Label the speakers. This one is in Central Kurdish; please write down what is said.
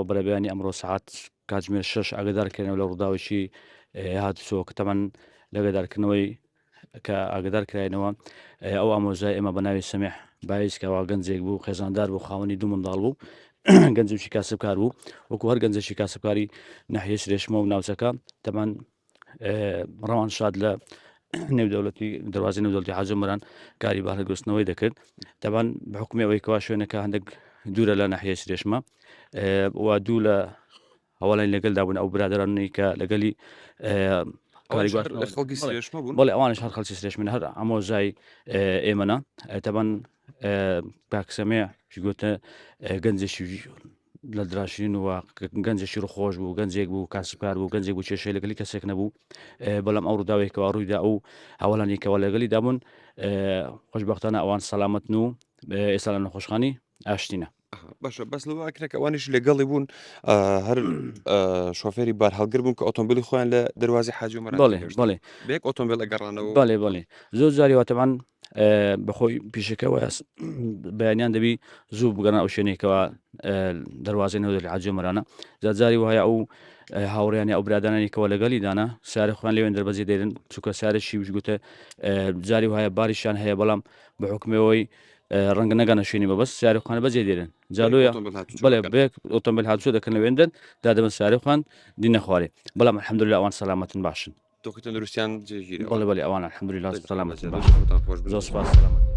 Speaker 1: بەرەبەیانی ئەمڕۆ سەعات کاتژمێر شەش ئاگدار کرێنەوە لە ڕووداوێکی هاتوچۆ کە تەمان لەگەدارکردنەوەی کە ئاگدار کراینەوە ئەو ئامۆزای ئێمە بە ناوی سەمیح بایز کەوا گەنجێک بوو خێزاندار بوو خاوەنی دوو منداڵ بوو گەنجێکی کاسبکار بوو وەکو هەر گەنجێکی کاسبکاری ناحیەی سرێشمە و ناوچەکە تەمان ڕەوان شاد لە نێودەوڵەتی دەواازی نێودەوڵەتی حاجە مران کاری بارگوستنەوەی دەکرد تەبان بە حکومی ئەوەی کەوا شوێنەکە هەندێک دوورە لە ناحیە سرێشمە و دوو لە هەواڵی لەگەلدا بوون ئەو برادرانەی کە لەگەلی
Speaker 2: کاری خەڵکی سرێشمە بوون
Speaker 1: بەڵێ ئەوانش هەر خەڵکی سرێشمن هەر ئامۆزای ئێمەە تەبان پاکسەمێ گوتە گەنجێکی لە دراشین و گەنجێکی ڕخۆش بوو گەنجێک بوو کاسبکار بوو گەنجێک بوو کێشەی لەگەلی کەسێک نەبوو بەڵام ئەو ڕووداوێکەوە ڕوویدا ئەو هەواڵانی کەەوە لەگەلی دابوون خۆشببختانە ئەوان سەلامەتن و ئێستا لە نەخۆشخانی ئاشتینە.
Speaker 2: باشە بەس لەوە ئەکرێت کە ئەوانیش لەگەڵی بوون هەر شۆفێری بار هەڵگر بوون کە ئۆتۆمبیلی خۆیان لە دەروازی حاجی عومەران
Speaker 1: بەڵێ بەڵێ
Speaker 2: بێک ئۆتۆمبیل ئەگەڕانەوە
Speaker 1: بەڵێ بەڵێ زۆر جاری واتەمان بەخۆی پیشەکەەوە بەیانیان دەبی زوو بگەنە ئەو شوێنێکەوە دەواازەی نەودەلی حاجی عومەرانە جاری وایە ئەو هاوڕیانی ئەو برادرانی کەەوە لەگەڵی دانا سارە خوان لەوێن دەربەزی دێرن چونکە سارەشی وش گوتە جاری وایە باریشان هەیە بەڵام بە حکومەوەی ڕەنگە نەگەنە شوێنی مەبەست سیارە خانە بەجێ دێرن جالۆیە بڵێ بێک ئۆتۆمبیل هاتوچۆ دەکەن لەوێندن دادەبن سیارە خوان دینە خوارێ بەڵام الحمدلله ئەوان سەلامەتن باشن
Speaker 2: دۆخی تەندروستیان جێگیرە
Speaker 1: بەڵێ بەڵێ ئەوان الحمدلله سەلامەتن باشن زۆر سپاس سەلامەت.